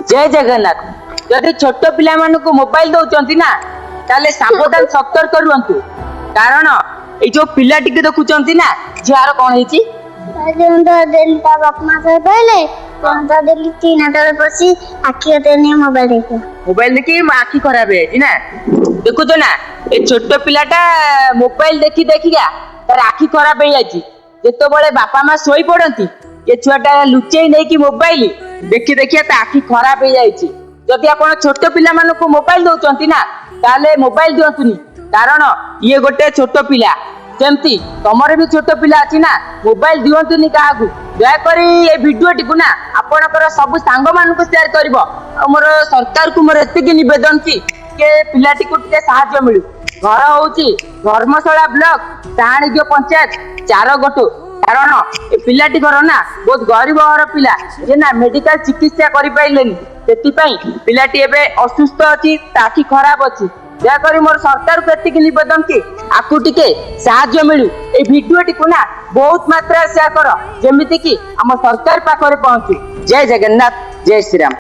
ଜୟ ଜଗନ୍ନାଥ। ଯଦି ଛୋଟ ପିଲାମାନଙ୍କୁ ମୋବାଇଲ ଦଉଛନ୍ତି ନା, ତାହେଲେ ସାବଧାନ, ସତର୍କ ରୁହନ୍ତୁ। କାରଣ ଏଇ ଯୋଉ ପିଲାଟିକୁ ଦେଖୁଛନ୍ତି ନା, ଝିଅର କଣ ହେଇଛି? ଦେଲି, ତା ବାପା ମା କହିଲେ ଦେଲି, ଟିଣା ତଳେ ପଶି ଆଖି ନେଇ ମୋବାଇଲ ଦେଖିବ। ମୋବାଇଲ ଦେଖି ମୋ ଆଖି ଖରାପ ହେଇଯାଇଛି ନା। ଦେଖୁଛ ନା, ଏ ଛୋଟ ପିଲାଟା ମୋବାଇଲ ଦେଖି ଦେଖିକା ତାର ଆଖି ଖରାପ ହେଇଯାଇଛି। ଯେତେବେଳେ ବାପା ମା ଶୋଇ ପଡନ୍ତି, ଏ ଛୁଆଟା ଲୁଚେଇ ନେଇକି ମୋବାଇଲ ଦେଖି ଦେଖିଆ ତା ଆଖି ଖରାପ ହେଇଯାଇଛି। ଯଦି ଆପଣ ଛୋଟ ପିଲାମାନଙ୍କୁ ମୋବାଇଲ ଦଉଛନ୍ତି ନା, ତାହେଲେ ମୋବାଇଲ ଦିଅନ୍ତୁନି। କାରଣ ଇଏ ଗୋଟେ ଛୋଟ ପିଲା। ସେମିତି ତମର ବି ଛୋଟ ପିଲା ଅଛି ନା, ମୋବାଇଲ ଦିଅନ୍ତୁନି କାହାକୁ। ଦୟାକରି ଏ ଭିଡିଓଟିକୁ ନା ଆପଣଙ୍କର ସବୁ ସାଙ୍ଗମାନଙ୍କୁ ସେୟାର କରିବ। ଆଉ ମୋର ସରକାରକୁ ମୋର ଏତିକି ନିବେଦନ କି ଟିକେ ପିଲାଟିକୁ ଟିକେ ସାହାଯ୍ୟ ମିଳୁ। ଘର ହଉଛି ଧର୍ମଶାଳା ବ୍ଲକ, ସାହାଣୀଜ ପଞ୍ଚାୟତ, ଚାରଗଟୁ। କାରଣ ଏ ପିଲାଟି ଘର ନା ବହୁତ ଗରିବ ଘର ପିଲା। ଇଏ ନା ମେଡିକାଲ ଚିକିତ୍ସା କରିପାରିଲେନି, ସେଥିପାଇଁ ପିଲାଟି ଏବେ ଅସୁସ୍ଥ ଅଛି, ତା ଆଖି ଖରାପ ଅଛି। ଦୟାକରି ମୋର ସରକାରକୁ ଏତିକି ନିବେଦନ କି ଆକୁ ଟିକେ ସାହାଯ୍ୟ ମିଳୁ। ଏଇ ଭିଡିଓଟିକୁ ନା ବହୁତ ମାତ୍ରାରେ ସେୟାର କର, ଯେମିତି କି ଆମ ସରକାର ପାଖରେ ପହଞ୍ଚୁ। ଜୟ ଜଗନ୍ନାଥ, ଜୟ ଶ୍ରୀରାମ।